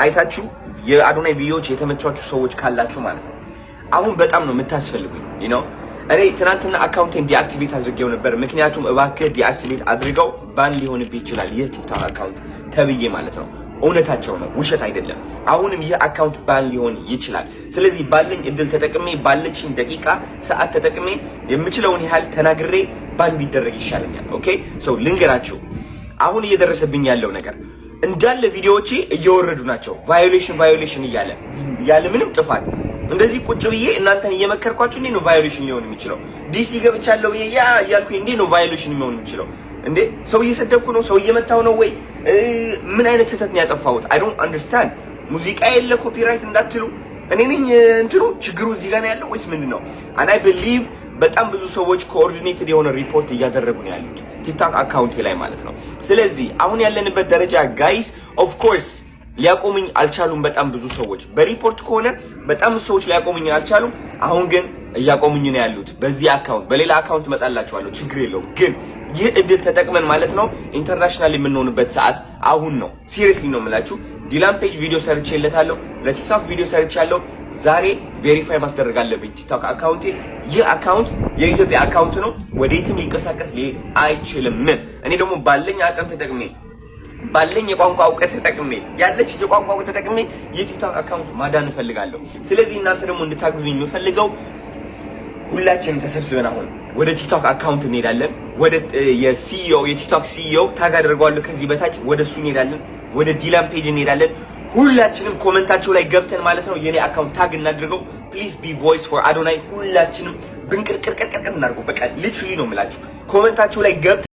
አይታችሁ የአዶናይ ቪዲዮዎች የተመቿችሁ ሰዎች ካላችሁ ማለት ነው፣ አሁን በጣም ነው የምታስፈልጉኝ። እኔ ትናንትና account ኤን deactivate አድርጌው ነበር። ምክንያቱም እባክህ deactivate አድርገው፣ ban ሊሆንብህ ይችላል ይህ ቲክቶክ account ተብዬ ማለት ነው። እውነታቸው ነው፣ ውሸት አይደለም። አሁንም ይህ account ban ሊሆን ይችላል። ስለዚህ ባለኝ እድል ተጠቅሜ፣ ባለችኝ ደቂቃ ሰዓት ተጠቅሜ የምችለውን ያህል ተናግሬ ban ቢደረግ ይሻለኛል። Okay, so ልንገራችሁ፣ አሁን እየደረሰብኝ ያለው ነገር እንዳለ ቪዲዮዎቼ እየወረዱ ናቸው። Violation, violation እያለ ያለ ምንም ጥፋት። እንደዚህ ቁጭ ብዬ እናንተን እየመከርኳችሁ እንዴት ነው violation ሊሆን የሚችለው? ዲሲ ገብቻለሁ ብዬ yeah እያልኩኝ እንዴት ነው violation ሊሆን የሚችለው? እንዴ፣ ሰው እየሰደብኩ ነው? ሰው እየመታው ነው ወይ? ምን አይነት ስህተት ነው ያጠፋሁት? I don't understand። ሙዚቃ የለ፣ copyright እንዳትሉ፣ እኔ ነኝ እንትኑ፣ ችግሩ እዚህ ጋር ነው ያለው ወይስ ምንድን ነው? And I believe በጣም ብዙ ሰዎች coordinated የሆነ ሪፖርት እያደረጉ ነው ያሉት ቲክቶክ account ኤ ላይ ማለት ነው። ስለዚህ አሁን ያለንበት ደረጃ guys፣ of course ሊያቆሙኝ አልቻሉም። በጣም ብዙ ሰዎች በሪፖርት ከሆነ በጣም ብዙ ሰዎች ሊያቆሙኝ አልቻሉም። አሁን ግን እያቆሙኝ ነው ያሉት በዚህ account። በሌላ account እመጣላችኋለሁ፣ ችግር የለውም። ግን ይህ እድል ተጠቅመን ማለት ነው international የምንሆንበት ሰዓት አሁን ነው። Seriously ነው የምላችሁ። ዲላን ፔጅ ቪዲዮ ሰርቼለታለሁ፣ ለቲክቶክ ቪዲዮ ሰርቻለሁ። ዛሬ verify ማስደረግ አለብኝ ቲክቶክ account ኤ። ይህ account የኢትዮጵያ account ነው፣ ወዴትም ሊንቀሳቀስ ሊሄድ አይችልም። እኔ ደግሞ ባለኝ አቅም ተጠቅሜ፣ ባለኝ የቋንቋ እውቀት ተጠቅሜ፣ ያለች የቋንቋ እውቀት ተጠቅሜ የቲክቶክ account ማዳን እፈልጋለሁ። ስለዚህ እናንተ ደግሞ እንድታግዙኝ የምፈልገው ሁላችንም ተሰብስበን አሁን ወደ ቲክቶክ account እንሄዳለን። ወደ የ CEO፣ የቲክቶክ CEO tag አደርገዋለሁ ከዚህ በታች፣ ወደ እሱ እንሄዳለን። ወደ ዲላን ፔጅ እንሄዳለን። ሁላችንም comment ኣቸው ላይ ገብተን ማለት ነው የኔ account tag እናድርገው። Please be voice for አዶናይ። ሁላችንም ብንቅርቅርቅርቅር እናድርገው። በቃ literally ነው የምላችሁ comment ኣቸው ላይ ገብተን